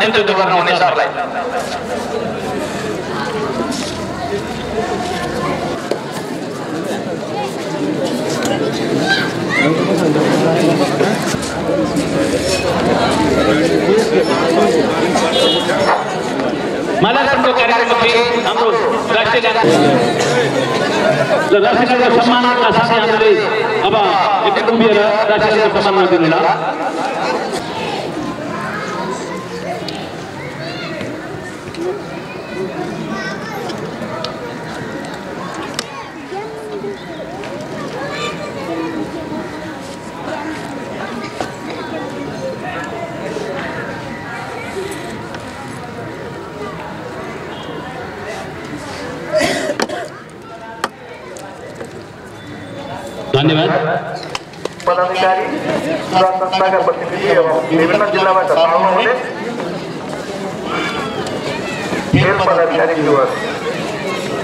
नेतृत्व गर्नुहुने सरलाई। माल्यार्पणको कार्यक्रमपछि हाम्रो राष्ट्रिय राष्ट्रिय सम्मानका साथै हामीले अब एक उभिएर राष्ट्रिय सम्मान दिनु होला। धन्यवाद। पदाधिकारी, संस्थाका प्रतिनिधि एवं विभिन्न जिल्लाबाट पाल्नुहुने खेल पदाधिकारी।